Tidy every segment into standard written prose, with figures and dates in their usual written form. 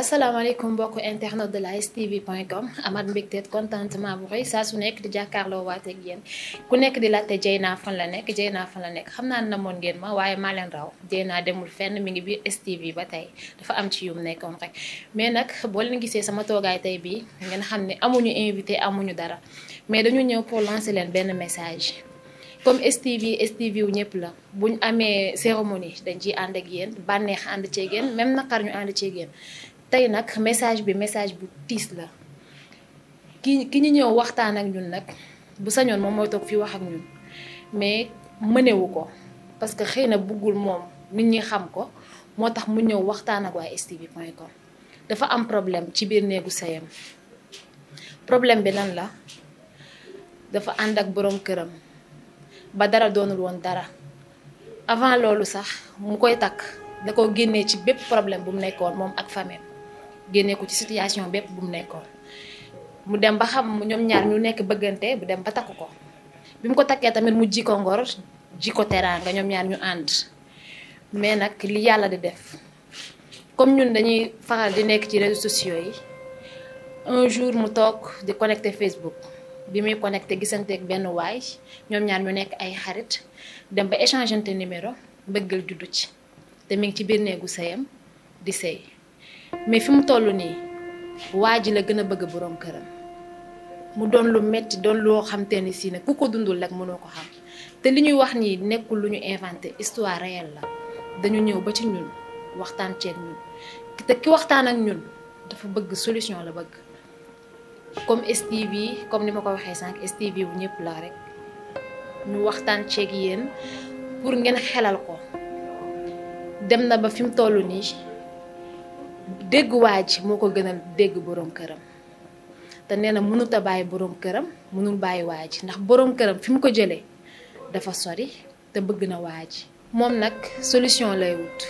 asalaamaaleykum mbokk internet de la stv.com amat mbégteet contentement bu rëy saa su nekk di jàkkaarloo waateeg yéen ku nekk di laajte Dieyna fan la nekk xam naa namoon ngeen ma waaye maa leen raw Dieyna demul fenn mi ngi biir STV ba tey dafa am ci yum nekkoon rek mais nag boo leen gisee sama toogaay tey bii ngeen xam ne amuñu invité amuñu dara mais dañu ñëw pour lancer leen benn message comme STV wu ñëpp la buñ amee cérémonie dañ ciy ànd ak yéen bànneex ànd ceeg yéen même naqar ñu ànd ceeg yéen tey nag message bu tiis la ki ñu ñëw waxtaan ak ñun nag bu sañoon moom mooy toog fii wax ak ñun mais mënewu ko parce que xëy na buggul moom nit ñi xam ko moo tax mu ñëw waxtaan ak waa stv.com dafa am problème ci biir néegu sëyam problème bi lan la dafa ànd ak boroom këram ba dara doonul woon dara avant loolu sax mu koy takk da ko génnee ci bépp problème bu mu nekkoon moom ak famille génnee ko ci situation bépp bu mu nekkoon mu dem ba xam ñoom ñaar ñu nekk bëggante bu dem ba takk ko bi mu ko takkee tamit mu ji ko ngor ji ko teraanga ñoom ñaar ñu ànd mais nag li yàlla di def comme ñun dañuy faral di nekk ci réseaux sociaux yi un jour mu toog di connecté Facebook bi muy connecté gisanteeg benn waay ñoom ñaar ñu nekk ay xarit dem ba échangeante numéro bëggal juddu ci te mi ngi ci biir néegu sëyam di sëy mais fi mu toll nii waa ji la gën a bëgg boroom këram mu doon lu metti doon loo xam te ni si ne ku ko dundul rek mënoo ko xam te li ñuy wax nii nekkul lu ñu inventé histoire réelle la dañu ñëw ba ci ñun waxtaan ceeg ñun te ki waxtaan ak ñun dafa bëgg solution la bëgg comme STV comme ni ma ko waxee sànq STV bu ñëpp la rek ñu waxtaan ceeg yéen pour ngeen xelal ko dem na ba fi mu toll nii dégg waa ji moo ko gënal dégg boroom këram te nee na mënut a bàyyi boroom këram mënul bàyyi waa ji ndax boroom këram fi mu ko jëlee dafa sori te bëgg na waa ji moom nag solution lay wut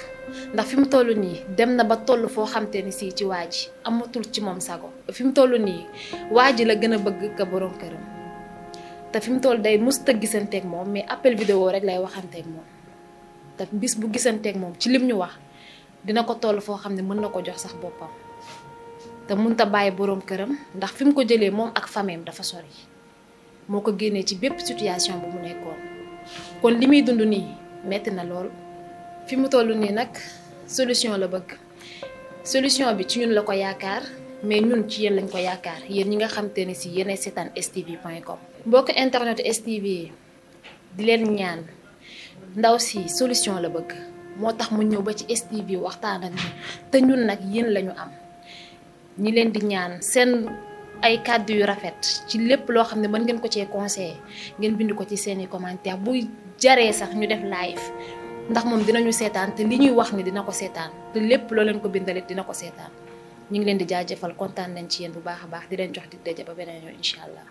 ndax fi mu toll nii dem na ba toll foo xamte ni si ci waa ji amatul ci moom sago fi mu toll nii waa ji la gën a bëgg ka boroom këram te fi mu toll day mosut a gisanteeg moom mais appel vidéo rek lay waxanteeg moom te bis bu gisanteeg moom ci lim ñu wax dina ko toll foo xam ne mën na ko jox sax boppam te mënut a bàyyi boroom këram ndax fi mu ko jëlee moom ak famille dafa sori moo ko génnee ci bépp situation bu mu nekkoon kon li muy dund nii metti na lool fi mu toll nii nag solution la bëgg solution bi ci ñun la ko yaakaar mais ñun ci yéen lañ ko yaakaar yéen ñi nga xam te ne si yéenay seetaan stv.com mbokk internet STV di leen ñaan ndaw si solution la bëgg moo tax mu ñëw ba ci STV waxtaan ak ñun te ñun nag yéen lañu am ñi leen di ñaan seen ay kàddu yu rafet ci lépp loo xam ne mën ngeen ko cee conseiller ngeen bind ko ci seeni commentaire buy jaree sax ñu def live ndax moom dinañu seetaan te li ñuy wax ni dina ko seetaan te lépp loo leen ko bindalit dina ko seetaan ñu ngi leen di jaajëfal kontaan nañ ci yéen bu baax a baax di leen jox dig daje ba beneen yoon incha allah.